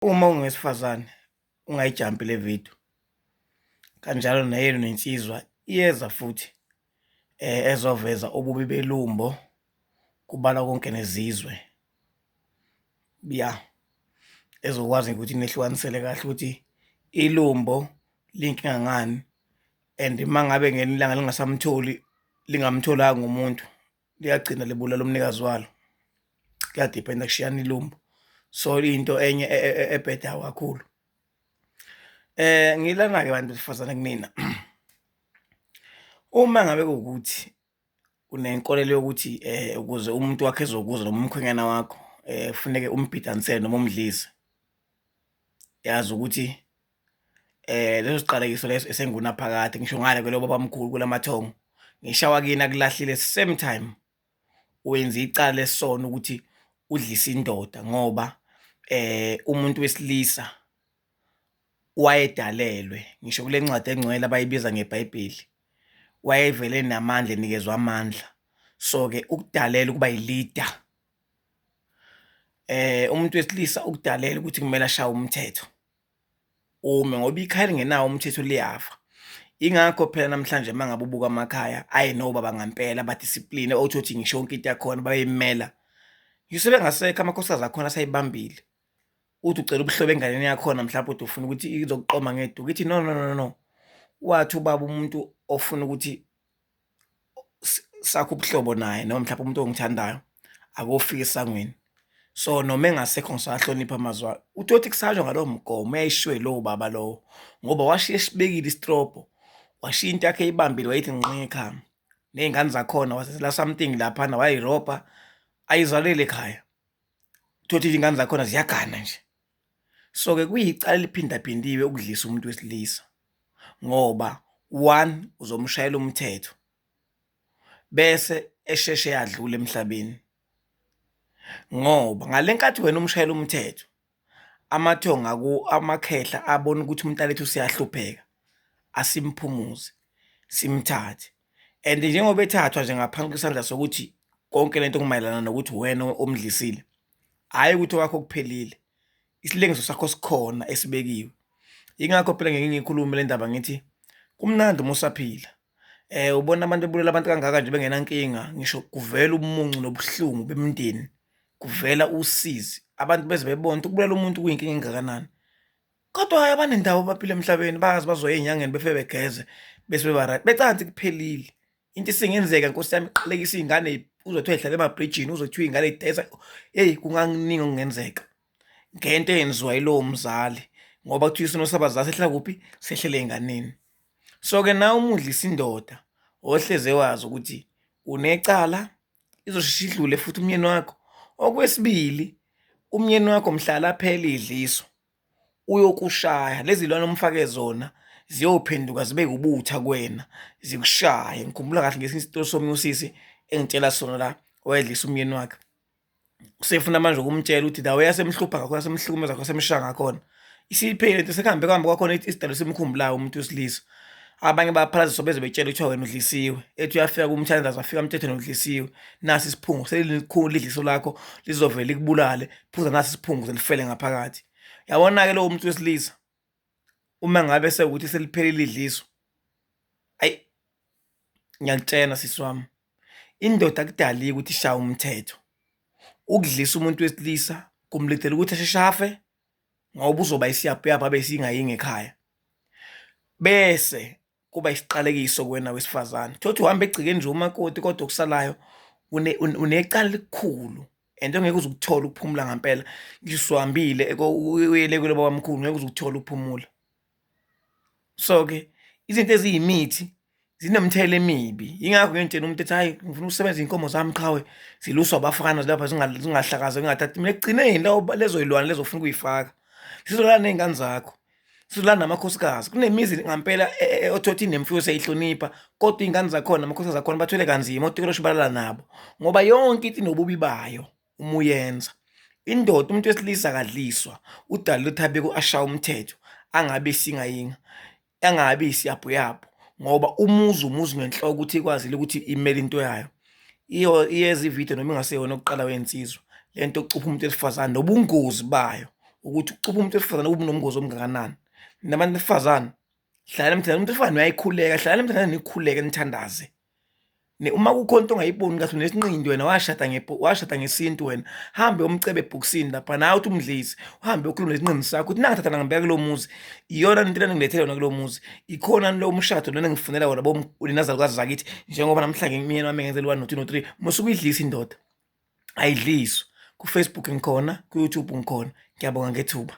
Uma ungowesifazane ungayijampi le video, kanjalo neyenu nensizwa iyeza futhi ezoveza ububi belumbo kubalwa konke nezizwe. Ya, ezokwazi ukuthi nehlukanisele kahle ukuthi ilumbo liyinkinga ngani and uma ngabe ngelinye ilanga lingasamtholi lingamtholanga umuntu liyagcina libulala umnikazi walo. Kuyadiphenda kushiyana ilumbo, so into enye ebhedayo kakhulu. Ngilana-ke bantu besifazane kunina, uma ngabe kuwukuthi unenkolelo yokuthi ukuze umuntu wakho ezokuzwa noma umkhwenyana wakho kufuneke umbhidanisele noma umdlise, yazi ukuthi leso siqalekiso leso esengunaphakade ngisho ngale kwelo babamkhulu kulamathongo ngisho awakini akulahlile same time wenza icala lesono ukuthi udlise indoda ngoba umuntu wesilisa wayedalelwe ngisho kule ncwadi engcwele abayibiza ngeBhayibheli wayevele enamandla enikezwa amandla so-ke ukudalela ukuba yi-leader. Umuntu wesilisa ukudalela ukuthi kumele ashaye umthetho ume ngoba ikhaya elingenawo umthetho liyafa. Yingakho phela namhlanje uma ngabe ubuka amakhaya aye nobaba ngampela aba-discipline othola ukuthi ngisho yonke into yakhona bayayimela. Ngisho sebengasekho amakhosikazi akhona asayibambile. Uthi ucela ubuhlobo enganeni yakhona mhlawumbe uthi ufuna ukuthi izokuqoma ngeduku ithi no no no no. Wathi ubaba umuntu ofuna ukuthi sakhe ubuhlobo naye noma mhlawumbe umuntu ongithandayo akofika esangweni. So noma engasekho ngisawahlonipha amazwi akhe. Uthole ukuthi kusasho ngalowo mgomo uyayishiwe lowo baba lowo ngoba washiya esibekile isitrobho, washiya into yakhe eyibambile wayithi nqi ekhanda. Ney'ngane zakhona wasethela something laphana wayirobha ayizaleli ekhaya. Uthole ukuthi iy'ngane zakhona ziyagana nje. So-ke kuyicala eliphindaphindiwe ukudlisa umuntu wesilisa ngoba one, uzomshayela umthetho bese esheshe yadlula emhlabeni ngoba ngale nkathi wena umshayela umthetho amathongo amakhehla abona ukuthi umntanethu useyahlupheka asimphumuze simthathe and njengoba ethathwa nje ngaphansi kwesandla sokuthi konke lento kumayelana nokuthi wena omdlisile, hhayi ukuthi owakho kuphelile, isilengiso sakho sikhona esibekiwe. Yingakho phela ngike ngiyikhulume le ndaba ngithi kumnandi uma usaphila. Ubona abantu bebulala abantu kangaka nje bengenankinga ngisho kuvela umuncu nobuhlungu bemindeni, kuvela usizi, abantu beze bebone ukuthi ukubulala umuntu kuyinkinga engakanani. Kodwa hhayi abanendawo abaphila emhlabeni bazi bazoya ey'nyangeni befike begeze bese beba-right, becathi kuphelile. Into isingenzeka nkosi yami iqalekise iy'ngane uzwe kuthiwa y'hlala emabrijini, uzwe kuthiwa iy'ngane y'dayisa, hheyi kungakuningi okungenzeka ngento eyenziwa yilowo mzali ngoba kuthiwa isono sabazali sehlela kuphi? Sehlela ey'nganeni. So-ke nawe uma udlisa indoda wohleze wazi ukuthi unecala izosheshe idlule futhi umyeni wakho. Okwesibili, umyeni wakho mhla laphela idliso uyokushaya lezi lwane omfake zona ziyophenduka zibe ubutha kuwena zikushaye. Ngikhumbula kahle ngesinye isitori somunye usisi engitshela sona la owayedlisa umyeni wakhe. Usefuna manje ukumtshela ukuthi the way asemhlupha ngakhona asemhlukumeza ngakhona asemshaya ngakhona isiphelile lento sekuhambe kuhambe kwakhona isidalo simkhumbulayo umuntu wesilisa. Abanye bayaphalaziswa beze betshela kuthiwa wena udlisiwe, ethi uyafika kumthandazo afike amthethe nodlisiwe, nasi isiphungo selilikhulu idliso lakho lizovele likubulale, phuza nasi isiphungo selifele ngaphakathi. Yabona-ke lowo muntu wesilisa uma ngabe sekuthi seliphelile idliso, ayi ngiyakutshela sisi wami, indoda akudaliwe ukuthi ishaye umthetho. Ukudlisa umuntu wesilisa kumlethela ukuthi asheshe afe ngoba uzoba isiyabhuyabhu abe isingayingi ekhaya, bese kuba isiqalekiso kuwena wesifazane. Uthole ukuthi uhamba egcekeni nje umakoti kodwa okusalayo unecala elikhulu and ongeke uze ukuthole ukuphumula ngampela. Ngisho usuhambile uyele kulo babamkhulu ngeke uze ukuthole ukuphumula. So-ke izinto eziyimithi zinomthelela emibi, yingakho ngike ngitshele umuntu ethi hhayi ngifuna ukusebenza iy'nkomo zami qhawe ziluswa abafana lapha zingahlakazeki zingathathi. Mina ekugcineni lezo y'lwane lezo ofuna ukuy'faka zizolala ney'ngane zakho, zizolala namakhosikazi. Kunemizi ngampela othola ukuthi inemfuyo seyihlonipha kodwa iy'ngane zakhona namakhosikazi akhona bathwele kanzima otikoloshe balala nabo ngoba yonke into inobubi bayo uma uyenza. Indoda, umuntu wesilisa akadliswa, udalelwe ukuthi abeke ashaye umthetho angabi isingayinga, angabi isiyabhuyabhu ngoba umuzi umuzi ngenhloko ukuthi ikwazile ukuthi imele into yayo. Iyeza ividiyo noma ingaseyona yokuqala wey'nsizwa le nto yokucupha umuntu wesifazane nobungozi bayo. ukuthi ukucupha umuntu wesifazane kubunomngozi omngakanani. Nina bantu besifazane hlalani emthandazweni, umuntu wesifazane uyayikhuleka, hlalani emthandazweni nikhuleke nithandaze. Uma kukhona into ongayiboni kahle unesinqindi wena washada washada ngesintu wena, hambe uyomceba ebhokisini lapha nawe uthi umdlisi, uhambe uyokhuluma nesinqindi sakho uthi nangathatha ngangibeka kulo muzi, iyona into eningilethele yona kulo muzi, ikhona lo mshado lona engifunela wona nina zalukazi zakithi njengoba namhlanje umyeni wami engenzela u-one no-two no-three, musa ukuyidlisa indoda, ayidliswa. Ku-Facebook ngikhona, ku-YouTube ngikhona, ngiyabonga ngethuba.